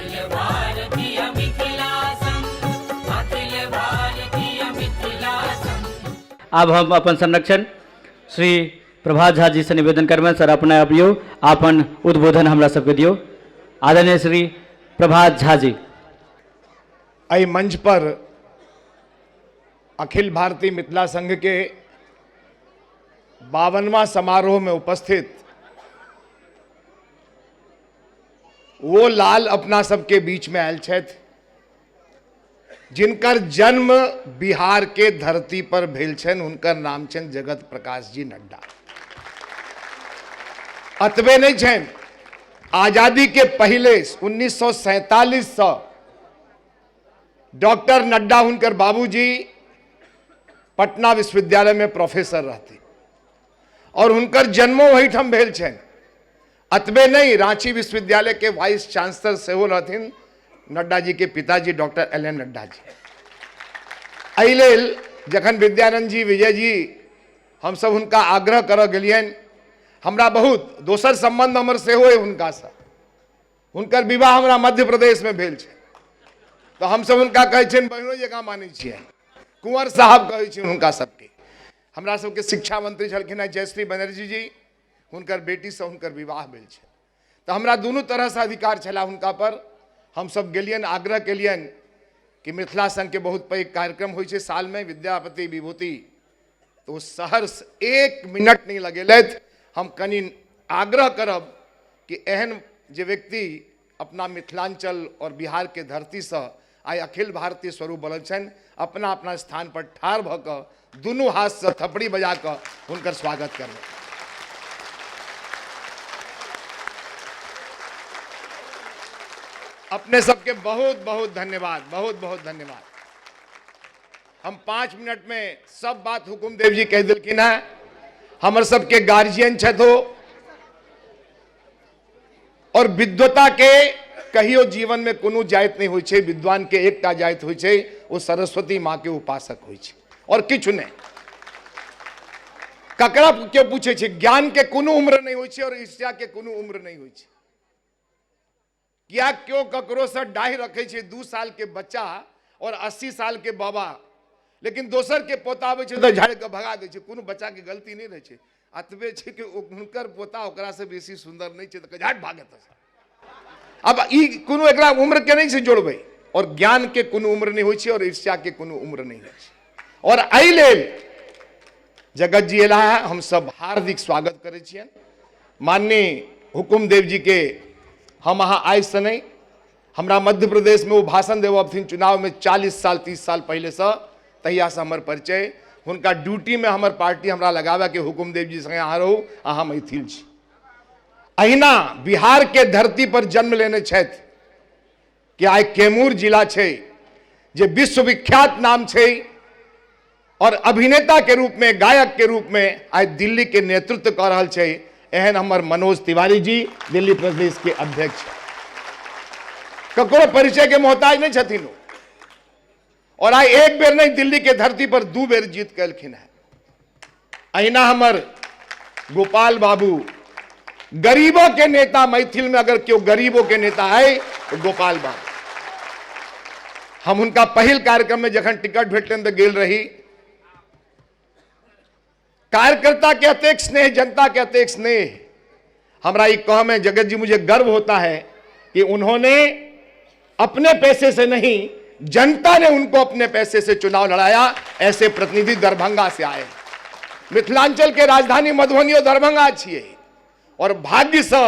अखिल भारतीय मिथिला संघ, अखिल भारतीय मिथिला संघ। आब हम अपन संरक्षण श्री प्रभात झा जी से निवेदन करबनि, सर अपने अबियौ, अपन उद्बोधन हमरा सबके दियौ। आदरणीय श्री प्रभात झा जी। एहि मंच पर अखिल भारतीय मिथिला संघ के 52वां समारोह में उपस्थित वो लाल अपना सबके बीच में आयल छथि जिनकर जन्म बिहार के धरती पर भेल छनि, हुनकर नाम छनि जगत प्रकाश जी नड्डा। अतबे नहीं छनि, आजादी के पहले 1947 से डॉक्टर नड्डा हुनकर बाबूजी पटना विश्वविद्यालय में प्रोफेसर रहती और हुनकर जन्मो वहीठाम भेल छनि। अतबे नहीं, रांची विश्वविद्यालय के वाइस चांसलर सेहो रहथिन नड्डा जी के पिताजी doctor L N Nadda ji. एहि लेल जखन विद्यानंद जी, विजय जी, हमसब हुनका आग्रह करऽ गेलियनि, हमरा बहुत दोसर संबंध हमर सेहो अइ हुनकासँ, हुनकर विवाह हमरा मध्य प्रदेश में भेल छै, तऽ हमसब हुनका कहै छियनि बहिनो जकाँ मानै छियनि, कुंवर साहब कहै छियनि हुनका सबके। हमरा सबके शिक्षा मंत्री छलखिन हेँ जयश्री बनर्जी जी, हुनकर बेटीसँ हुनकर विवाह भेल छै, तऽ हमरा दुनू तरहसँ अधिकार छलए हुनका पर। हमसब गेलियनि, आग्रह केलियनि कि मिथिला संघके बहुत पैघ कार्यक्रम होइ छै सालमे, विद्यापति विभूति, तऽ ओ सहर्ष 1 मिनट नहि लगेलथि। हम कनि आग्रह करब कि एहन जे व्यक्ति अपना मिथिलांचल और बिहार के धरतीसँ आइ अखिल भारतीय स्वरूप बनल छनि, अपना अपना स्थान पर ठाढ़ भऽ कऽ दुनू हाथसँ थपड़ी बजा कऽ हुनकर स्वागत करबै। अपने सबके बहुत बहुत धन्यवाद, बहुत बहुत धन्यवाद। हम 5 मिनट में सब बात हुकुम देव जी कह दिलखिन हैं। हमर सबके गार्जियन छथि और विद्वता के कहियो जीवन में कोनो जाति नहीं होइ छै, विद्वान के एकटा जाति होइ छै, ओ सरस्वती माँ के उपासक होइ छै और किछु नहीं। ककरा केओ पूछे छै, ज्ञान के कोनो उम्र नहीं होइ छै और ईर्ष्या के कोनो उम्र नहीं होइ छै। किया केओ ककरो से डाहि रखे छै 2 साल के बच्चा और 80 साल के बाबा, लेकिन दोसर के पोता आबै छै तऽ झाड़ि कऽ भगा दै छै, कोनो बच्चा के गलती नहीं रहै छै, अतबे छै कि हुनकर पोता ओकरा से बेसी सुंदर नहीं छै तऽ झाड़ भागे तऽ। अब ई कोनो एकरा उम्र के नहीं छै जोड़बै, और ज्ञान के कोनो उम्र नहीं होइ छै और ईर्ष्या के कोनो उम्र नहीं होइ छै। और एहि लेल जगत जी एला है, हम सब हार्दिक स्वागत करै छियनि। माननीय हुकुमदेव जी के हम अहाँ आइ से नहीं, हमरा मध्य प्रदेश में वो भाषण देबऽ अबथिन चुनाव में 40 साल 30 साल पहले से, तहिया से हमर परिचय। हुनका ड्यूटी में हमर पार्टी हमरा लगाबे के हुकुमदेव जी संगे अहाँ रहू, अहाँ मैथिल छी। अहिना बिहार के धरती पर जन्म लेने छथि कि आइ कैमूर जिला छै जे विश्वविख्यात नाम छै और अभिनेता के रूप में, गायक के रूप में आइ दिल्ली के नेतृत्व कऽ रहल छै, एहन हमर मनोज तिवारी जी दिल्ली प्रदेश के अध्यक्ष। ककरो परिचय के मोहताज नहीं छथिन ओ। और आइ एक बेर नहीं दिल्ली के धरती पर 2 बेर जीत कलखिन हैं। अहिना हमर गोपाल बाबू गरीबों के नेता, मैथिल में अगर क्यों गरीबों के नेता है तो गोपाल बाबू। हम उनका पहिल कार्यक्रम में जखन टिकट भेटलनि तऽ गेल रही। कार्यकर्ता के अतेक स्नेह, जनता के अतेक स्नेह, हमरा ई कह में जगत जी मुझे गर्व होता है कि उन्होंने अपने पैसे से नहीं, जनता ने उनको अपने पैसे से चुनाव लड़ाया। ऐसे प्रतिनिधि दरभंगा से आए, मिथिलांचल के राजधानी मधुबनी और दरभंगा छिए, और भाग्य से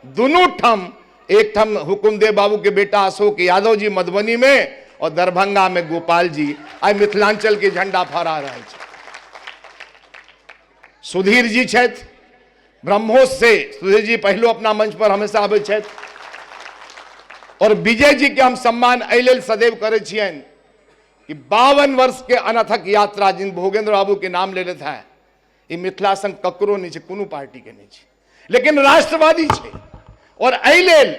दोनों ठम, एक ठम हुकुमदेव बाबू के बेटा अशोक यादव जी मधुबनी में और दरभंगा में गोपाल जी आई मिथिलांचल के झंडा फहरा रहे छे। सुधीर जी छथि ब्रह्मोस से, सुधीर जी पहलो अपना मंच पर हमेशा आबै छथि, और विजय जी के हम सम्मान एहि लेल सदैव करै छियनि कि 52 वर्ष के अनथक यात्रा जिन भोगेंद्र बाबू के नाम ले लेता है, ई मिथिला संग ककरो नहीं छै, कोनो पार्टी के नहीं छै, लेकिन राष्ट्रवादी छै। और एहि लेल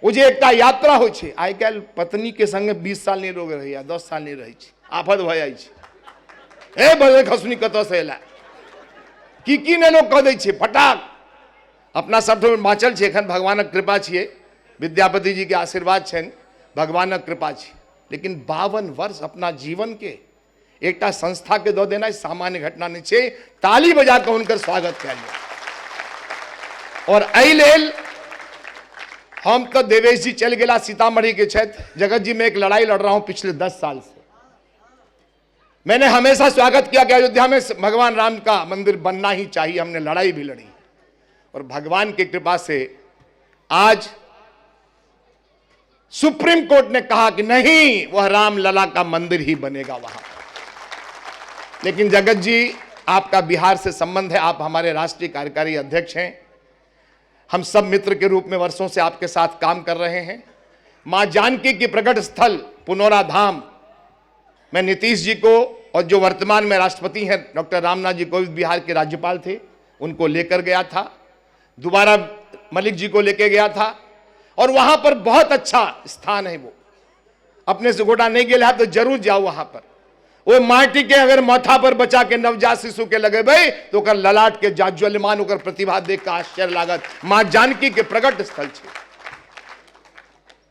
ओ जे एकटा यात्रा होइ छै, आइ काल्हि पत्नी के संगे 20 साल नहीं लोग रहैया, 10 साल नहीं रहै छै, आफत भऽ जाइ छै। हे बजे खसुनी कतऽ से एला, की की नहि लोग कऽ दै छै फटाक। अपना सब ठाम बाँचल छै एखन भगवानक कृपा छियै, विद्यापति जी के आशीर्वाद छनि, भगवानक कृपा छै, लेकिन 52 वर्ष अपना जीवन के एकटा संस्था के दऽ देनाइ सामान्य घटना नहि छै। ताली बजा कऽ हुनकर स्वागत कयल जाय। और एहि लेल हम तो देवेश जी चलि गेला, सीतामढ़ी के छथि। जगत जी, मैं एक लड़ाई लड़ रहा हूं पिछले 10 साल से। मैंने हमेशा स्वागत किया कि अयोध्या में भगवान राम का मंदिर बनना ही चाहिए। हमने लड़ाई भी लड़ी और भगवान की कृपा से आज सुप्रीम कोर्ट ने कहा कि नहीं, वह राम लला का मंदिर ही बनेगा वहां। लेकिन जगत जी, आपका बिहार से संबंध है, आप हमारे राष्ट्रीय कार्यकारी अध्यक्ष हैं, हम सब मित्र के रूप में वर्षों से आपके साथ काम कर रहे हैं। मां जानकी की प्रकट स्थल पुनौरा धाम मैं नीतीश जी को और जो वर्तमान में राष्ट्रपति हैं डॉक्टर रामनाथ जी कोविंद, बिहार के राज्यपाल थे, उनको लेकर गया था। दोबारा मलिक जी को लेकर गया था और वहां पर बहुत अच्छा स्थान है। वो अपने से गोटा नहीं गया तो जरूर जाओ वहां पर। वो माटी के अगर माथा पर बचा के नवजात शिशु के लगेबै तो ओकर ललाट के जाज्वल्यमान ओकर प्रतिभा देख के आश्चर्य लागत। मां जानकी के प्रकट स्थल छै।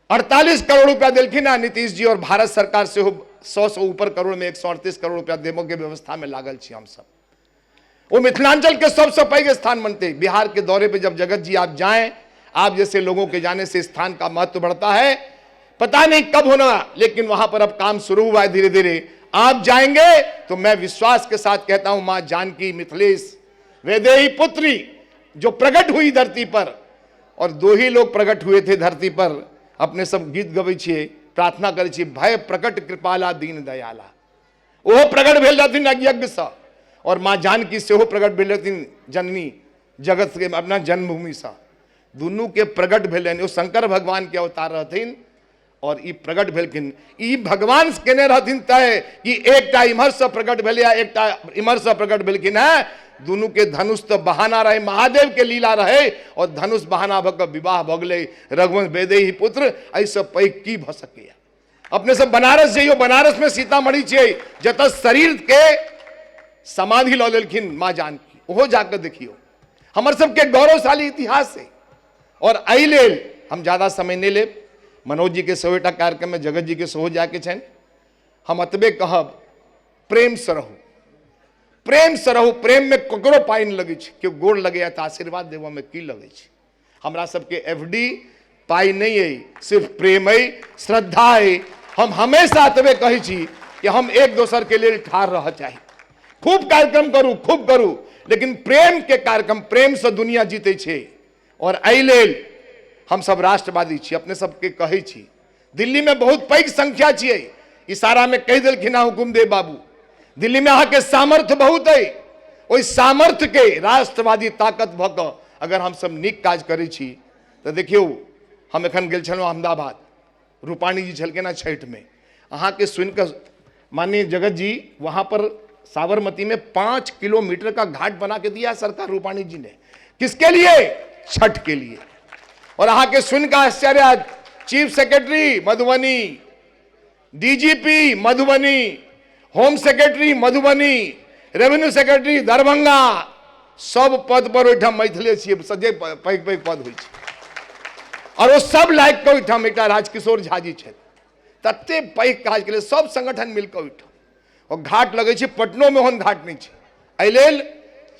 48 करोड़ रुपया देलखिन है नीतीश जी और भारत सरकार सेहो 100 से ऊपर करोड़ में 138 करोड़ रुपया देबो के व्यवस्था में लागल छी हम सब। वो मिथिलांचल के सबसे पैघ स्थान बनते। बिहार के दौरे पे जब जगत जी आप जाएं, आप जैसे लोगों के जाने से स्थान का महत्व बढ़ता है। पता नहीं कब होना, लेकिन वहां पर अब काम शुरू हुआ है धीरे धीरे। आप जाएंगे तो मैं विश्वास के साथ कहता हूं, मां जानकी मिथिलेश वैदेही पुत्री जो प्रकट हुई धरती पर, और दो ही लोग प्रकट हुए थे धरती पर, अपने सब गीत गबै छियै, प्रार्थना करै छियै, भय प्रकट कृपाला दीन दयाला, ओहो प्रकट भेल रहथिन यज्ञसँ, और माँ जानकी सेहो प्रकट भेल रहथिन जननी जगत के अपना जन्मभूमिसँ। दुनू के प्रकट भेलनि। ओ शंकर भगवान के अवतार रहथिन और ई प्रकट भेलखिन। ई भगवान केने रहथिन तय कि एकटा इम्हरसँ प्रकट भेलै आ एकटा इम्हरसँ प्रकट भेलखिन हेँ। दुनू के धनुष तऽ बहाना रहे, महादेव के लीला रहे और धनुष बहाना भऽ कऽ विवाह भऽ गेलै। रघुवंश वैदेही पुत्र, एहिसँ पैघ की भऽ सकैए। अपने सब बनारस जइयो, बनारस में सीतामढ़ी छियै जतऽ शरीर के समाधि लऽ लेलखिन माँ जानकी, ओहो जाकऽ देखियौ। हमर सबके गौरवशाली इतिहास है और एहि लेल हम ज्यादा समय नहि लेब। मनोज जी के सेहो एकटा कार्यक्रम में जगत जी के सेहो जायके छनि। हम एतबे कहब, प्रेम से रहू, प्रेम से रहू। प्रेम में ककरो पाइ नहि लगै छै, केओ गोड़ लगैया तऽ आशीर्वाद देबऽ में की लगै छै। हमरा सबके एफ डी पाइ नहि अइ, सिर्फ प्रेम अइ, श्रद्धा अइ। हम हमेशा एतबे कहै छी कि हम एक दोसर के लेल ठाढ़ रहऽ चाही। खूब कार्यक्रम करू, खूब करू, लेकिन प्रेम के कार्यक्रम, प्रेम से दुनिया जीतै छै। और एहि लेल हम सब राष्ट्रवादी छी। अपने सबके कहै छी, दिल्ली में बहुत पैघ संख्या छियै, इशारा में कहि देलखिन हँ हुकुमदेव बाबू, दिल्ली में अहाँके सामर्थ्य बहुत अइ। ओहि सामर्थ्य के राष्ट्रवादी ताकत भऽ कऽ अगर हम सब नीक काज करै छी तऽ देखियौ, हम एखन गेल छलहुँ अहमदाबाद, रूपाणी जी छलखिन हँ छठि में। अहाँके सुनिकऽ माननीय जगत जी, वहाँ पर साबरमती में 5 किलोमीटर का घाट बना के दिया सरकार रूपाणी जी ने, किसके लिए? छठ के लिए। और अहाँके सुनिकऽ आश्चर्य, chief secretary Madhubani, DGP Madhubani, home secretary Madhubani, revenue secretary Darbhanga, सब पद पर ओहिठाम मैथिले छियै, सजे पैघ पैघ पद होइ छै। और ओ सब लायक के ओहिठाम एकटा राजकिशोर झा जी छथि, तते पैघ काज के लेल सब संगठन मिलकऽ ओहिठाम ओ घाट लगै छै। पटनोमे ओहन घाट नहि छै। एहि लेल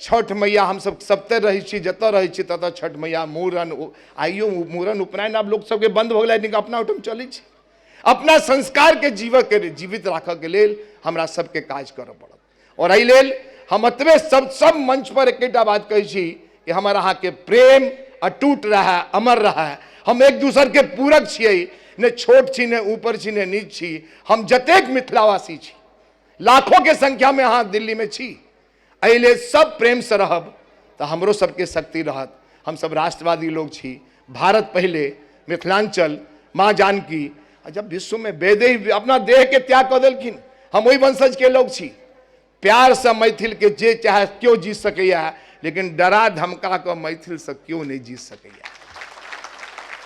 छठ मैया हमसब सबतरि रहै छी, जतऽ रहै छी ततऽ छठ मैया, मूड़न, आइयो मूड़न उपनयन आब लोक सबके बन्द भऽ गेलै, लेकिन अपना ओहिठाम चलै छै। अपना संस्कार के जीवक के जीवित राखऽ के लेल हमरा सबके काज करऽ पड़त। और एहि लेल हम एतबे सब मंच पर एकेटा बात कहै छी कि हमर अहाँके प्रेम अटूट रहै, अमर रहै। हम एक दूसर के पूरक छियै, ने छोट छी, ने ऊपर छी, ने नीच छी। हम जतेक मिथिलावासी छी, लाखों के संख्या में अहाँ दिल्ली में छी, एहि लेल सब प्रेम से रहब तऽ हमरो सबके शक्ति रहत। हम सब राष्ट्रवादी लोग छी, भारत पहले, मिथिलांचल, माँ जानकी। आ जब विश्व में वैदेही अपना देह के त्याग कऽ देलखिन, हम ओहि वंशज के लोग छी। प्यार से मैथिल के जे चाहे केओ जीत सकैया, लेकिन डरा धमका कऽ मैथिल से केओ नहीं जीत सकैया।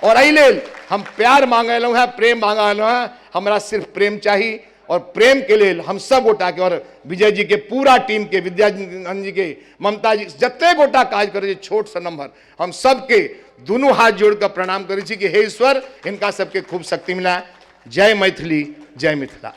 और एहि लेल हम प्यार मांगे एलहुँ हेँ, प्रेम मांगे एलहुँ हेँ। हमरा सिर्फ प्रेम चाही और प्रेम के लेल हम सब गोटा के और विजय जी के पूरा टीम के, विद्यानंद जी के, ममता जी, जते गोटा काज करै छै छोट से नम्हर, हम सबके दुनू हाथ जोड़ कऽ प्रणाम करै छी कि हे ईश्वर, हिनका सबके खूब शक्ति मिला। जय मैथिली, जय मिथिला।